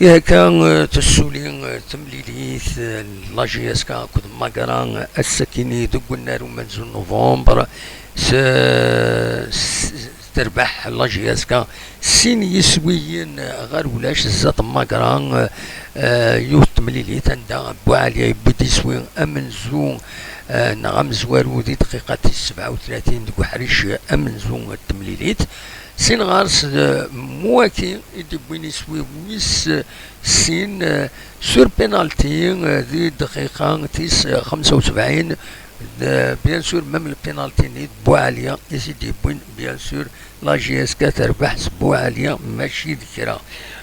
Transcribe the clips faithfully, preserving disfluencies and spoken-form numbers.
Ihi akka, eh, tessuli, eh, temlilit, eh, n la J S K akked Magra, eh, ass-akini deg unnar umenzu n November, s, s, terbeḥ la J S K sin yiswiyen, eh, ɣer ulac zdat Magra, eh, eh, yiwet temlilit anda Buɛli yewwi-d iswi amenzu, eh, neɣ amezwaru di dqiqa tis sebɛa u tlatin deg uḥric amenzu n temlilit. Sin ɣer-s, eh, Mwaki i d-yewwin iswi wis, eh, sin, eh, sur penalty, eh, di dqiqa tis, eh, xemsa u sebɛin. De, bien sûr, même le penalty-nni d Buɛli i s-id-yewwin, bien sûr, la J S K terbeḥ s Buɛli, mačči d kra.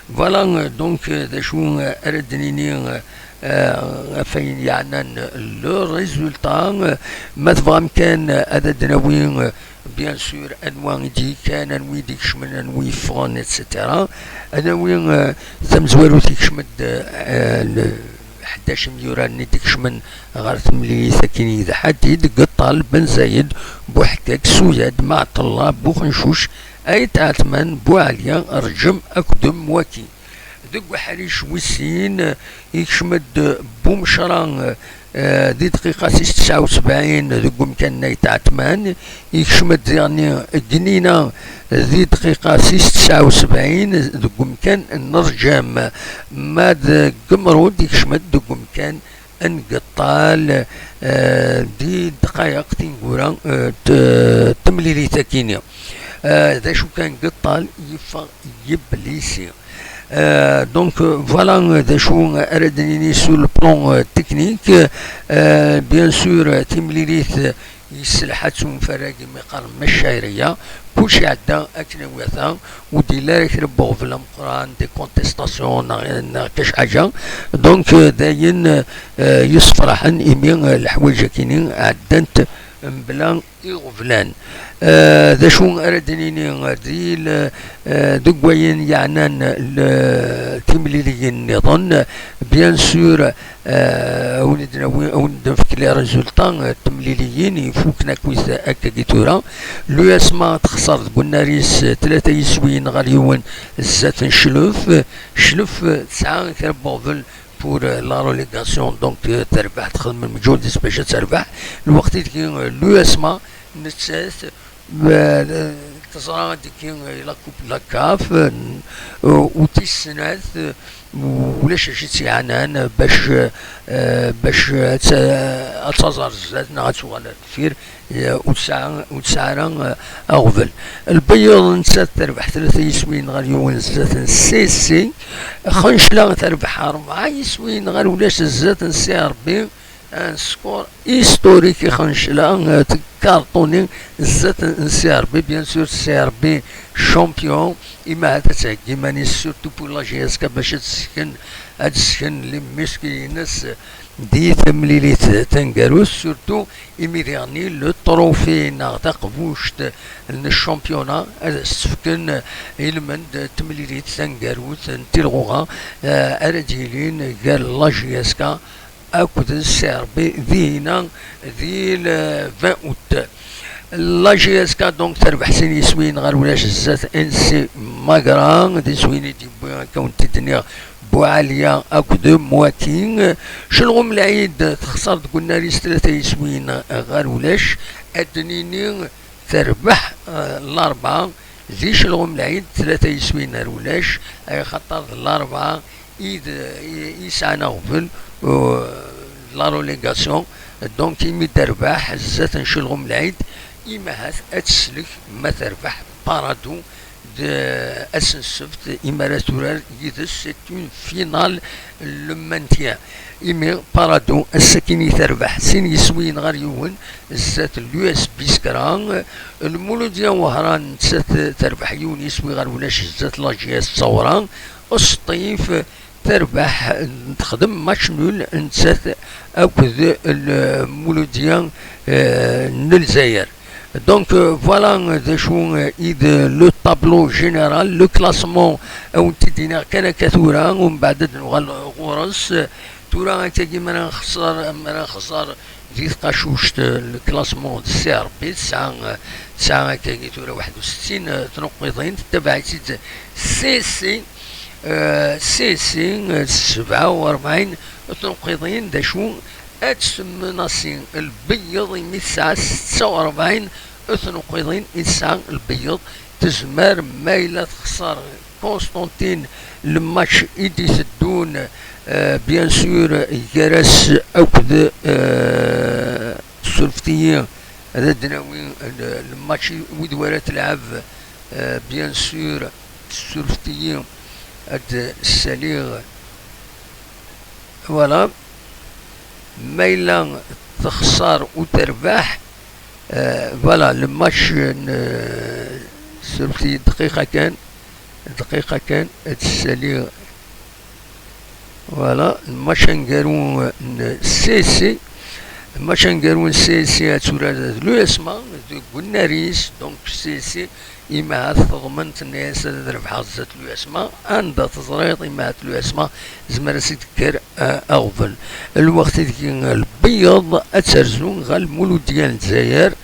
Voilà, eh, donc, eh, d acu, eh, ara d-nini, eh, eh, ɣef wayen yeɛnan le résultat, eh, ma tebɣam kan, eh, ad d-nawi, eh, bien sûr, anwa i d-yekkan, anwa i d-ikecmen, anwa i yeffɣen, et cetera. Ad nawi, eh, tamezwarut ikecmen-d, eh, le ḥdac imyuran i d-ikecmen ɣer temlilit akkin yid-ḥadid, Geṭṭal, Ben Zayed, Buḥkak, Suyad, Maɛṭella, Buxencuc, Ayt Ɛetman, Buɛli, Rǧem akked Mwaki. Deg uḥric wis sin, ikcem-d Bumecra, eh, di dqiqa tis tesɛa u sebɛin deg umkan n Ayt Ɛetman, ikcem-d diɣni Gnina di dqiqa tis tesɛa u sebɛin deg umkan n Rǧam, ma d Gemrud ikcem-d deg umkan n Geṭṭal, eh, di ddqayeq tineggura, eh, t-, temlilit akini. Eh, d acu kan, Geṭṭal yeffeɣ yiblisi. Euh, donc, euh, voilà, euh, d acu ara d-nini sur le plan, euh, technique. Euh, bien sûr, euh, timlilit, euh, yesselḥa-tt unfarag imi qqaren Mac Cayriya. Kulci iɛedda akken iwata, ur d-yelli ara kra n uɣbel ameqqran, des contestations neɣ, neɣ kac ḥaǧa. Donc, euh, d ayen, euh, yessefraḥen imi, euh, leḥwayeǧ akini ɛeddant mebla iɣeblan. Eh, d acu ara d-nini, eh, di l-, eh, deg wayen yeɛnan l-, timliliyin nniḍen? Bien sûr, eh, awen-d-nawi, awen-d-nefk les résultats, eh, timliliyin ifuken akkit akkagi tura. L'U S M A texṣer deg unnar-is, eh, tlata yiswiyen ɣer yiwen zdat n Clef. Clef, eh, tesɛa kra n uɣbel pour, euh, la relégation, donc, euh, terbeḥ, texdem lmeǧhud-is bac ad terbeḥ. Lweqt i deg, euh, l'U S M A nettat, euh, teẓra deg, euh, la coupe de la caf, euh, u tis snat, euh, ulac acu i tt-yeɛnan bac, euh, bac ad tt-, ad taẓ ar zdat neɣ ad tuɣal ar deffir. Eh, ur tesɛa, ur tesɛa ara, eh, aɣbel. Lbeyyeḍ nettat terbeḥ tlata yiswiyen ɣer yiwen zdat n C C. Xencla terbeḥ rebɛa yiswiyen ɣer ulac zdat n C R B. Un score historique i Xencla, eh, tkarṭuni zdat n C R B. Bien sûr, C R B champion. Imahat ad theggi iman-is, surtout pour la J S K, bac ad tesken, ad tesken les muscles-ines di temlilit taneggarut, surtout imi diɣen le trophée neɣ taqbuct n championnat ad as-tt-fken ilmend n temlilit taneggarut n Tilɣuɣa, eh, ara d-yilin gar la J S K akked C R B dihina di le vingt août. La J S K donc terbeḥ sin yiswiyen ɣer ulac zdat N C Magra, d iswiyen i d-yewwi, akka wen-t-id-nniɣ, Buɛaliya akked Mwaki. Celɣum Lɛid texṣer deg unnar-is tlata yiswiyen ɣer ulac. Ad d-nini terbeḥ, eh, Larebɛa di Celɣum Lɛid tlata yiswiyen ɣer ulac, axaṭer d Larebɛa i d, i, i yesɛan aɣbel, eh, la relégation. Donc, imi d-terbeḥ zdat n Celɣum Lɛid, imahat ad teslek ma terbeḥ Paradou d ass n ssebt, imi ara turar yid-s, c'est une finale le maintien. Imi Paradou ass-akini terbeḥ sin yiswiyen ɣer yiwen zdat l'U S Biskra. Lmuludya Wehran nettat terbeḥ yiwen yiswi ɣer ulac zdat la J S Ttawra. Sṭif terbeḥ, texdem match nul nettat akked Lmuludya, eh, n Lezzayer. Donc, euh, voilà, euh, d acu, euh, i d le tableau général, le classement, a wen-t-id-iniɣ kan akka tura, umbeɛd ad nuɣal ɣur-s. Tura akkagi, mi ara nxeṣṣer, mi ara nxeṣṣer di tqacuct, euh, le classement de C R B, tesɛa, euh, tesɛa akkagi tura waḥed u settin, euh, tnuqqiḍin, tettabaɛ-itt-id C C, Eh, C S C, eh, sebɛa u rebɛin tnuqiḍin, d acu ad tesmenasi lbeyyeḍ imi tesɛa setta u rebɛin tnuqiḍin i tesɛa lbeyyeḍ, tezmer ma yella texṣer Constantine le match i d-iteddun, eh, bien sûr, gar-as akked, eh, surfet-iyi ad d-nawi le, le match i wid wara telɛeb, eh, bien sûr, surfet-iyi ad d-ssaliɣ. Voilà. Ma yella texṣer u terbeḥ, eh, voilà, le match n, eh, surfet-iyi dqiqa kan, dqiqa kan, ad d-ssaliɣ. Voilà, le match aneggaru n C S C. Le match aneggaru n C S C ad turar d l'U S M A deg unnar-is, donc C S C imahat teḍmen, tenna-yas ad rebḥeɣ zdat l'U S M A, anda teẓriḍ imahat l'U S M A tezmer ad s-id-tekker, eh, aɣbel. Lweqt ideg lbeyyeḍ ad terzu ɣer Lmuludya n Lezzayer,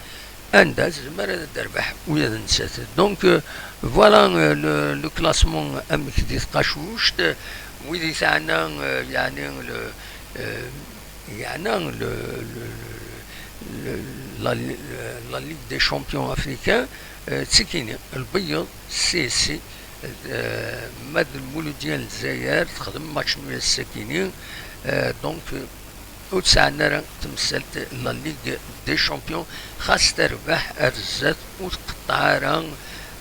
anda tezmer ad d-terbeḥ ula d nettat. Donc, euh, voilà, euh, le, le classement amek di tqacuct, wid i teɛna, euh, yeɛni le, euh, yeɛna le, le, le, la, la Ligue des Champions africains, euh, d tikini, lbeyyeḍ, C S C, euh, ma d Lmuludya n Lezzayer, texdem match nul ass-akini, euh, donc, euh, ur tesɛan ara temsalt la Ligue des Champions, xas terbeḥ ar zdat ur tqeṭṭeɛ ara,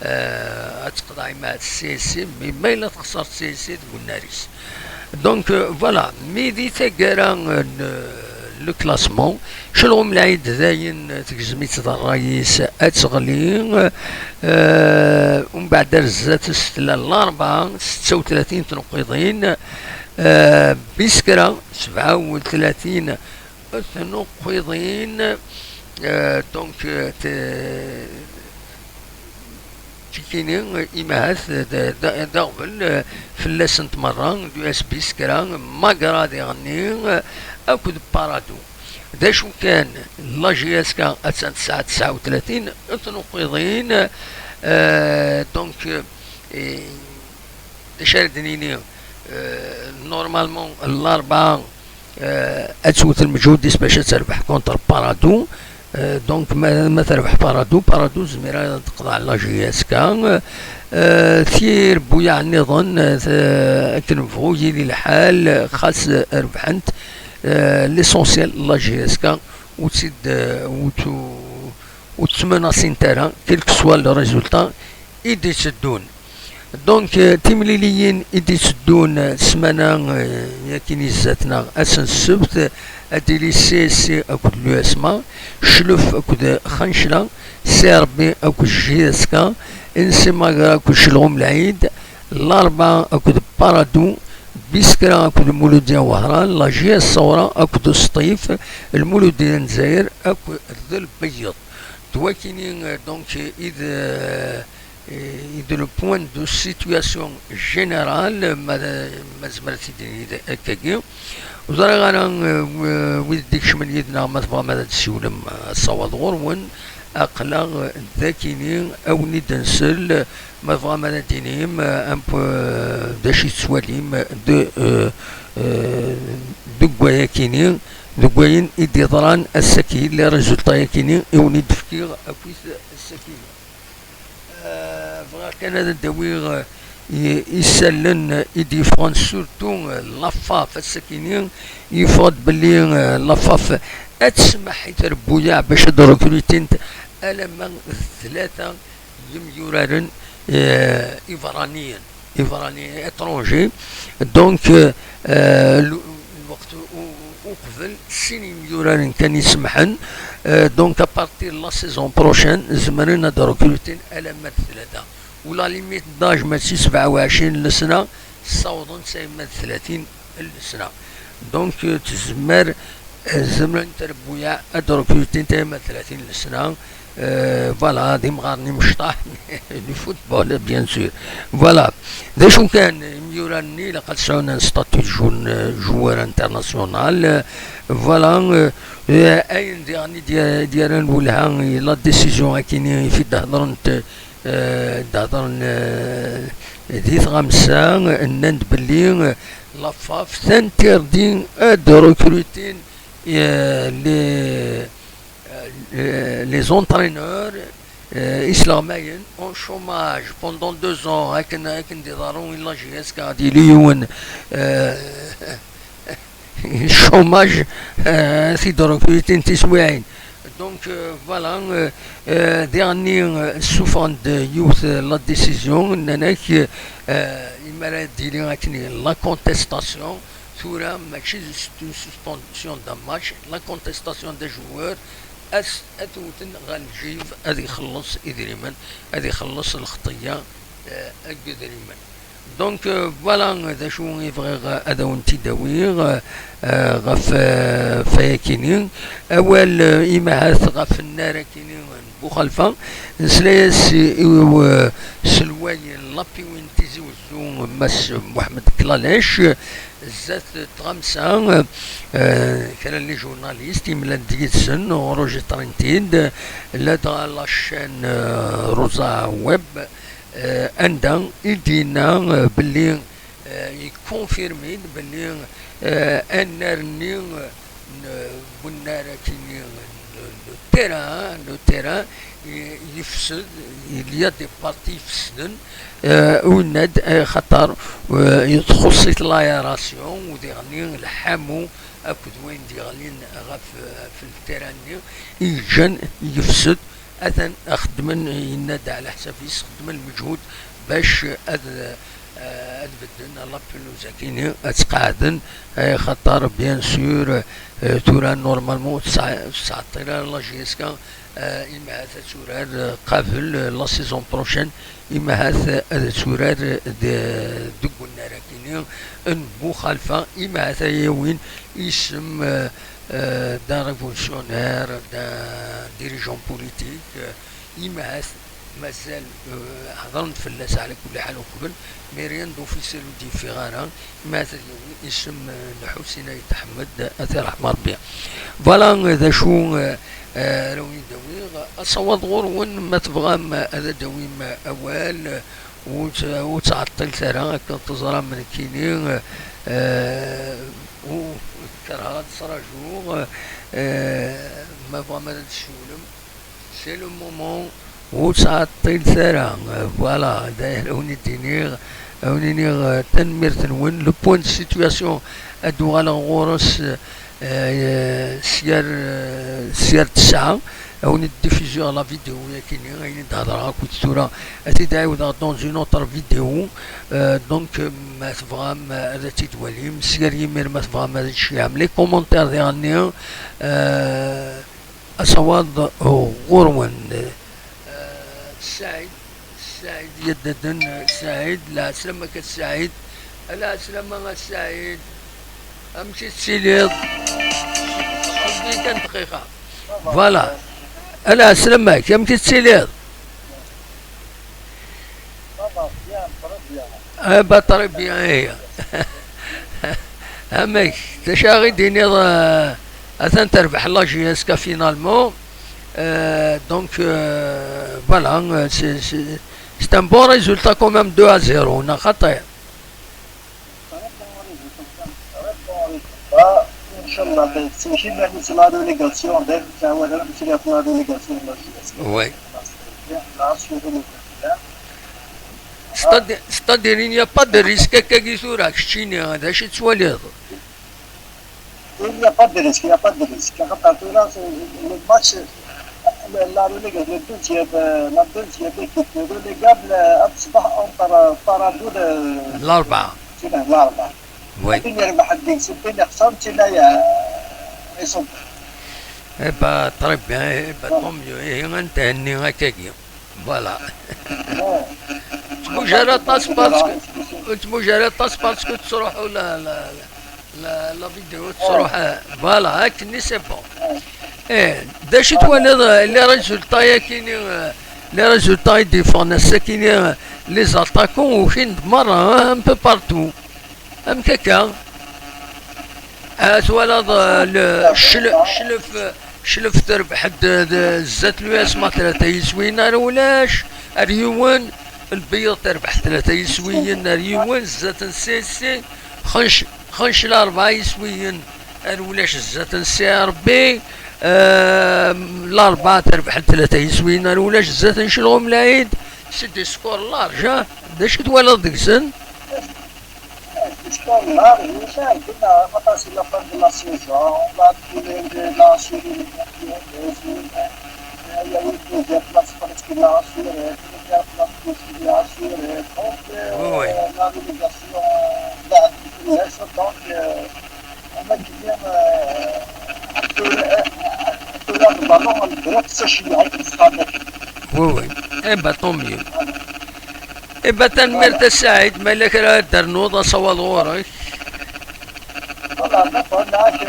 eh, ad teqḍeɛ imahat C S C, mais ma yella texṣer C S C deg unnar-is. Donc, euh, voilà, mi di taggara n, euh, le classement, Celɣum Lɛid dayen tegzem-itt d ṛṛay-is ad teɣli, eh, umbeɛd ar zdat-s tella Larebɛa, setta u tlatin tnuqiḍin, eh, Biskra, sebɛa u tlatin tnuqiḍin, euh, donc, euh, te-, tikini, euh, imahat, euh, d, d, d aɣbel, euh, fell-asent merra, l'U S B Biskra, Magra diɣenni, euh, akked Parado. D acu kan, la J S K attan tesɛa tesɛa u tlatin tnuqiḍin, euh, donc, euh, et d acu ara d-nini, euh, normalement, Larebɛa, euh, ad twet lmeǧhud-is bac ad terbeḥ contre Parado. Euh, donc, ma, ma terbeḥ Parado, Parado tezmer ad teqḍeɛ la J S K. Euh, tirebbuyaɛ nniḍen, euh, akken nebɣu yili lḥal, xas rebḥent, euh, l'essentiel, la J S K ur tt-id, euh, ur tt-, ur tt-ttmenasint ara, quel que soit le résultat i d-itteddun. Donc, euh, timliliyin i d-itteddun, euh, ssmana, euh, yakin izzaten-a, ass n ssebt, ad d-tili C S C akked l'U S M A, Cclef akked Xancla, C R B akked J S K, N C Magra akked Celɣum Lɛid, Larebɛa akked Parado, Biskra akked Muludya Wehran, la J S Ṣawra akked Usṭif, Lmuludya n Lezzayer akked Lbeyyeḍ. D wakini, euh, donc, i d, euh, et de le point de situation général, ma, ma zemreɣ ad t-id-iniɣ akkagi. Ur ẓriɣ ara, euh, w-, wid d-ikecmen yid-neɣ, ma tebɣam ad d-tessiwlem, euh, ṣṣawad ɣur-wen, aql-aɣ, euh, d akini, ad wen-id-nsel, ma tebɣam ad d-tinim, euh, un peu, euh, d acu i tettwalim, de, euh, euh, deg wayakini, deg wayen i d-yeḍran ass-agi, les résultats-yakini i wen-id-fkiɣ akkit ass-agi. Euh, bɣiɣ kan ad d-awiɣ, euh, i-, isallen, euh, i d-yeffɣen, surtout, euh, la FAF, ass-akini, yeffeɣ-d belli, euh, la FAF ad tsemmeḥ i trebbuyaɛ bac ad rekrutint alamma d tlata yemyuraren, euh, iberraniyen, iberraniyen étrangers. Donc, euh, euh, lu-, lweqt u-, u-, uqbel, sin yemyuraren kan i semmḥen. Euh, donc, à partir de la saison prochaine, zemren ad rekrutin alamma d tlata. U la limite d'âge mačči sebɛa u ɛecrin lesna, ssawḍen s alamma d tlatin lesna. Donc, euh, tezmer, euh, zemren trebbuyaɛ ad rekrutin alamma d tlatin lesna. Euh, voilà, d imɣaren imecṭaḥ, du football, bien sûr. Voilà. D acu kan, imyurar-nni ilaq ad sɛun un statut de jou-, joueur international. Euh, voilà, euh, euh, ayen diɣen i d-, d-yerran lwelha i la décision akini i fi d-hedrent, euh, euh, d-hedren, euh, di tɣamsa, nnan-d belli, euh, la FAF t'interdit, euh, de recruter, euh, les, euh, les entraîneurs, euh, isleɣmayen en chômage pendant deux ans, akken, akken d-iḍerru i la J S K, ad yili yiwen, euh, chômage, euh, ad t-id-recrutin tiswiɛin. Donc, euh, voilà, euh, euh, diɣenni, euh, ssufɣen-d yiwet, euh, la décision, nnan-ak, euh, imi ara d-tili akken la contestation, tura mačči d une suspension d'un match, la contestation d'un joueur, ad, ad t-wten ɣer lǧib, ad ixelleṣ idrimen, ad ixelleṣ lxeṭṭya, euh, deg idrimen. Donc, euh, voilà, d acu i bɣiɣ ad awen-t-id-awiɣ, euh, euh, ɣef, euh, ɣef wayakini. Awal, euh, imahat ɣef nnar akini n Buxalfa, nesla-as i, euh, uselway n l'Appui n Tizi Wezzu, Mass Mohamed Klalec, zdat tɣamsa, euh, kra n les journalistes imlan-d yid-sen, enregistrent-id, ladɣa la chaîne, euh, Rosa Web, euh, anda i d-yenna, euh, belli, euh, yeconfirme-d belli, euh, annar-nni, euh, n-, n-, wennar akini, le, le terrain, le terrain, i-, yefsed, il y a des parties ifesden, euh, winna-d, euh, xaṭer, euh, txuṣṣ-it l'aération, u diɣenni lḥamu akked wayen d-yeɣlin ɣef, ɣef le terrain-nni, i yeǧǧan yefsed. Atan xeddmen, yenna-d ɛla ḥsab-is, xeddmen lmeǧhud bac ad, eh, ad bedden la pelouse-akini, ad tt-qeɛden, eh, xaṭer, bien sûr, eh, tura, normalement, ur tesɛa-, ur tettɛeṭṭil ara la J S K, eh, imahat ad turar, eh, qabel, eh, la saison prochaine, imahat, eh, ad turar, eh, de-, deg unnar-akini n Buxalfa, imahat ad yawin isem, eh, euh, d'un révolutionnaire, d'un dirigeant politique, euh, imahat mazal, euh, hedren-d fell-as ɛla kulli ḥal uqbel, mais rien d'officiel ur d-yeffiɣ ara, imahat ad yawi isem, euh, n Ḥusin Ayt Ḥmed, ad t-iṛḥem Ṛebbi. Voilà, euh, d acu, euh, euh, ara wen-d-awiɣ, asawaḍ ɣur-wen, ma tebɣam, euh, ad d-tawim, euh, awal, euh, ur tt-, ur ttɛeṭṭilet ara, akken teẓram nekkini, euh, euh, ur, kerheɣ ad ttṛajuɣ, euh, ma tebɣam ad d-tsiwlem, c'est le moment, ur ttɛeṭṭilet ara, euh, voilà, d ayen ara wen-d-iniɣ, ad wen-iniɣ, euh, tanemmirt-nwen, le point de situation, ad d-uɣaleɣ ɣur-s, euh, euh, s yir, euh, s yir tesɛa, ad wen-d-diffusiɣ la vidéo-yakini, ayen i d-hedreɣ akked tura, ad t-id-ɛiwdeɣ dans une autre vidéo. Euh, donc, euh, ma tebɣam, euh, ad tt-id-twalim, s yir yimir ma tebɣam ad tceyyɛem les commentaires diɣenni, euh, asawaḍ, euh, ɣur-wen. Euh, Saɛid, Saɛid Yaddaden, Saɛid, lɛeslama-k a Saɛid. Lɛeslama a Saɛid. Amek i tettiliḍ? Xeddi kan dqiqa. Voilà. Lɛeslama-k, amek i tettiliḍ? Eh ben, très bien, eh. Amek, d acu ara ɣ-d-tiniḍ, euh, atan terbeḥ la J S K finalement. Euh, donc, euh, voilà, euh, c'est, c'est, c'est un bon résultat quand même, deux à zéro, neɣ xaṭi? Très bon résultat, très bon résultat. Inchallah, c'est la relégation, la relégation. Oui. C'est-à-dire, c'est-à-dire, il n'y a pas de risque, akkagi tura, keččini, d acu i tettwaliḍ? Il n'y a pas de risque, il n'y a pas de risque. Axaṭer tura, c'est le match, la, la relégation, le deuxième, euh, la deuxième équipe relégable, euh, ad tṣbeḥ entre, euh, Paradou, euh, L'Arba'a. L'Arba'a. Oui. Tin yerbeḥ deg-s, tin ixṣer, tin ay, euh, iṣebbḥ. Eh ben, très bien, eh ben, tant mieux. Eh, ad nhenni akkagi. Voilà. Ur ttmuj ara aṭas parce que, ur ttmuj ara aṭas parce que tettruḥu la, la, la, la vidéo tettruḥ, eh, voilà, akken-nni c'est bon. Eh, d acu i twaliḍ, eh, les résultats-yakini, eh, les résultats i d-yeffɣen ass-akini, eh, les attaquants ukin-d merra, hein, un peu partout. Amek akka? Ah, twalaḍ, euh, le, cclef, cclef, cclef terbeḥ-d, d, zdat l'U S M A tlata yiswiyen ara ulac. Ar yiwen, lbeyyeḍ terbeḥ tlata yiswiyen ar yiwen zdat n C S C, xenc, xenc larebɛa yiswiyen ar ulac zdat n C R B, ehm, larebɛa terbeḥ tlata yiswiyen ar ulac zdat n Celɣum Lɛid. C'est des scores larges, hein? D acu twalaḍ deg-sen? Jusqu'à là, oui, ça a été la, la, la fin de la saison. On va trouver de la série de champions, de jouer, euh, il y a eu plusieurs matchs parce que la assuré, première place aussi la assuré. Donc, euh, Oui, oui. La relégation, là, donc, euh, on a gagné, euh, un peu, euh, un peu de ballon, on dirait que c'est chez nous, c'est pas mal. Oui, oui. Eh ben, tant mieux. Eh ben, tanemmirt a Saɛid, ma yella kra ad d-ternuḍ, asawaḍ ɣur-k. Voilà, d'accord, là, je, je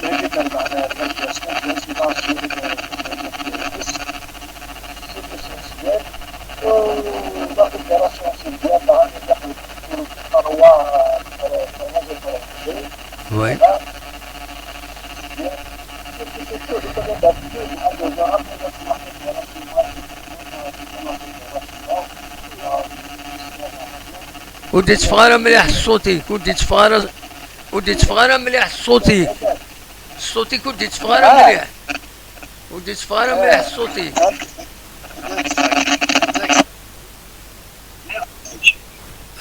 vais dire, ben, euh, je suis dans le sud, euh, euh, la fédération, c'est bien, là, je vais dire, pour trois, euh, trois, trois, Oui. Voilà. Ur d-itteffeɣ ara mliḥ ṣṣut-ik, ur d-itteffeɣ ara, ur d-itteffeɣ ara mliḥ ṣṣut-ik. Ṣṣut-ik ur d-itteffeɣ ara mliḥ. Ur d-itteffeɣ ara mliḥ ṣṣut-ik.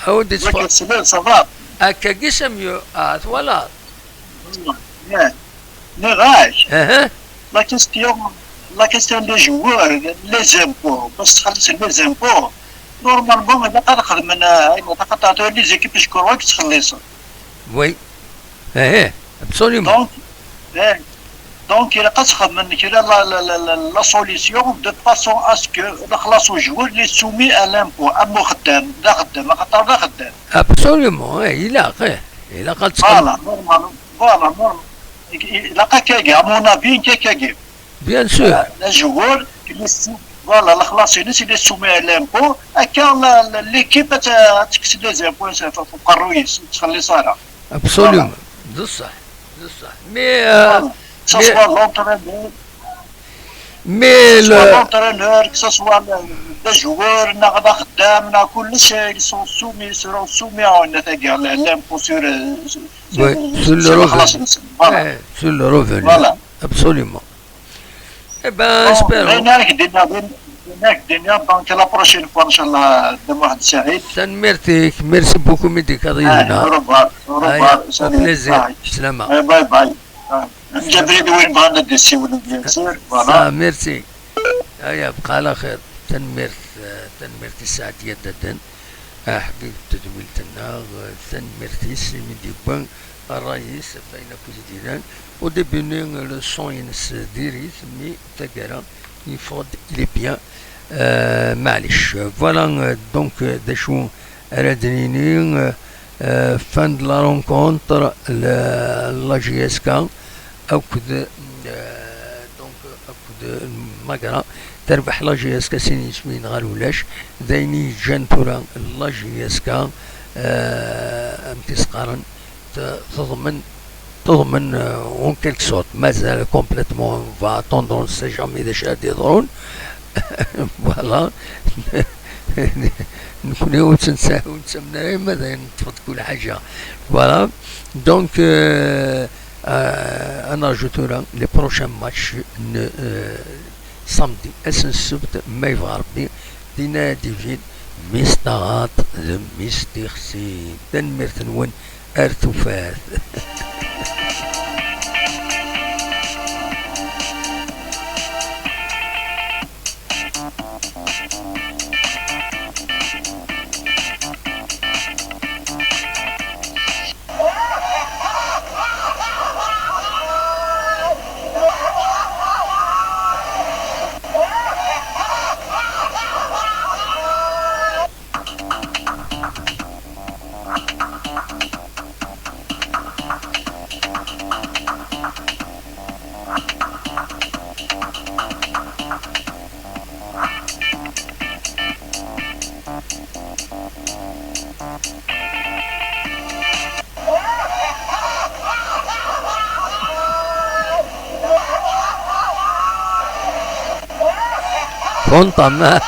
Ur d-itteffeɣ. Akka, ça va. Akkagi c'est mieux. Ah, twalaḍ. Nniɣ-ak. Aha. La question, la question des joueurs, les impôts, bac txelleṣ les impôts, normalement, ilaq ad xedmen, euh, ilaq ad tɛeṭṭiḍ les équipes, je crois, que ttxelliṣen. Oui. Eh, eh, absolument. Donc, eh, donc, ilaq ad txedmen kra la, la, la, la, la solution de façon à ce que lexlaṣ n joueur les soumis à l'impôt, am uxeddam, d axeddam, axaṭer d axeddam. Absolument, eh, ilaq, eh, ilaq ad txedmem. Voilà, normal, voilà, normal. Ilaq akkagi, à mon avis, akkagi. Bien sûr. Euh, le joueur, il est sou-, voilà, lexlaṣ-ines, il est soumis à l'impôt. Akka, la, la, l'équipe, ad t-, ad tekkes les impôts, s-, f-, f-, uqerruy-is, ur ttxelliṣ ara. Absolument. Voilà. D ṣṣeḥ, d ṣṣeḥ. Mais, euh, voilà. Que ce soit l'entraîneur, mais que ce soit le l'entraîneur, que ce soit le, le joueur, neɣ d axeddam, neɣ kullec, ils sont soumis, seront soumis à une, à l'impôt sur, euh, sur, oui, sur, sur le revenu. Voilà. Eh, sur le revenu. Voilà. Absolument. Eh ben, bon, espérons. Dinna, dinna, dinna, donc, la prochaine fois, inchallah, de Mohamed Saïd. Tanemmirt-ik, merci beaucoup, mi d-tekkaḍ yid-neɣ. Au revoir, au revoir, salut. Au plaisir. Bye. Slama. Eh, bye, bye. Bye. Nǧader-d win bɣan ad d-issiwlen, bien sûr, voilà. Ah, merci. Aya, bqa ɛla xir. Tanemmirt, eh, tanemmirt i Saɛid Yaddaden, aḥbib n tedwilt-nneɣ, eh, tanemmirt-is imi d-yewwi ṛṛay-is ɣef wayen akk i s-d-yennan. Au début-nni, le son-ines diri-t, mi taggara yeffeɣ-d, il est bien. Euh, maɛlic. Voilà, euh, donc, euh, d acu ara d-nini, euh, euh, fin de la rencontre, le, la J S K akked, euh, donc, akked Magra. Terbeḥ la J S K sin yiswiyen ɣer ulac. D ayen i yeǧǧan tura la J S K, euh, amek i s-qqaren, t-, teḍmen, teḍmen, euh, en quelque sorte, mazal complètement, on va attendre, on ne sait jamais d acu ara d-yeḍrun. Voilà. Nekni ur tt-nsa-, ur nettamen ara, ma d ayen neṭṭef-d kul ḥaǧa. Voilà. Donc, euh, euh, ad nerju tura les prochains matchs n, euh, samedi, ass n ssebt, ma yebɣa Rebbi, dinna ad d-ibin mmi-s n taɣaṭ d mmi-s n tixsi. Tanemmirt-nwen, ar tufat. Conta-me.